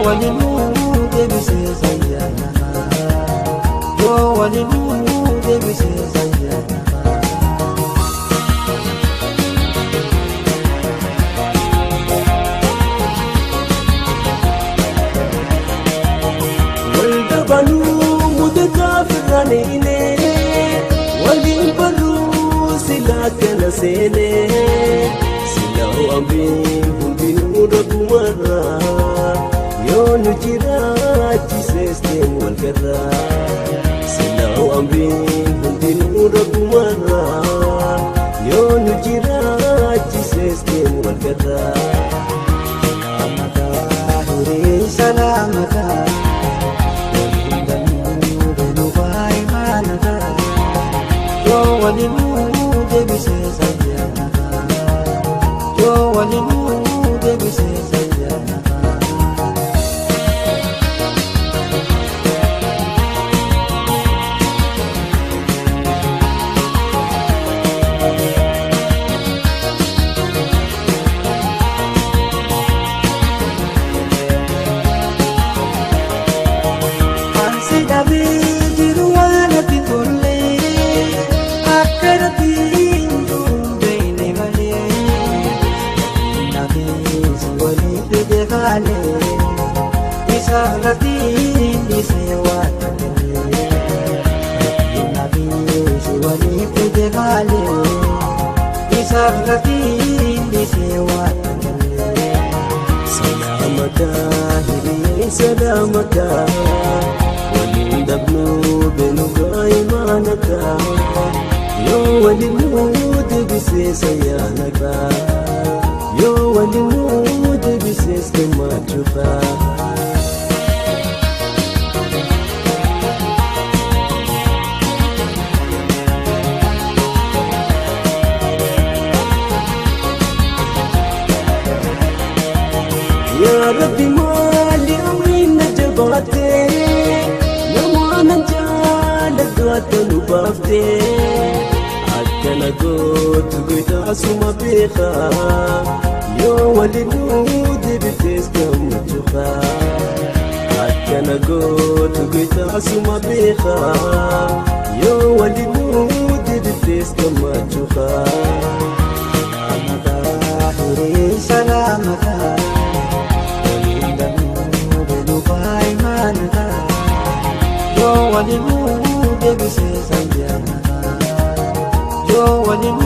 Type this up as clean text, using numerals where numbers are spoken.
Yoo waliin deebisee sayyaana. Yoo waliin deebisee sayyaana. Waldabanuu mudataa firraaniinee waliin barruu silaa kana seenee silaa amrii hundinuu ragumarraa yoo nu jiraachisees deemu walgarraa silaa amrii hundinuu ragumarraa yoo nu jiraachisees deemu walgarraa. Salamataa hiree salamataa waliin danuu beelufaa imaanataa Yoo waliin deebisee sayyaana. Yoo waliin deebisee sayyaana. Ansi dhabee jiru waan ati tollee akka rabbiin duubeyne malee nafis walii fide kaalee isaaf rabbiin dhiisee waan tolee nafis walii fide kaalee isaaf rabbiin dhiisee waan tolee. Salamataa hiree salamataa waliin dhabnuu beelugaa imaanataa yoo waliin deebisee sayyaanataa yoo waliin deebisees gammachuutaa. Yaa Rabbi maali amriin na jabaate namoota jaaladhu akka nu baafte akkana gootu goytaasuma beeka yoo waliin nu deebitees gammachuufa akkana gootu goytaasuma beeka yoo waliin nu deebitees gammachuufa. Salamataa hiree salamataa waliin danuu beelufaa imaanataa Yoo waliin deebisee sayyaana. Yoo waliin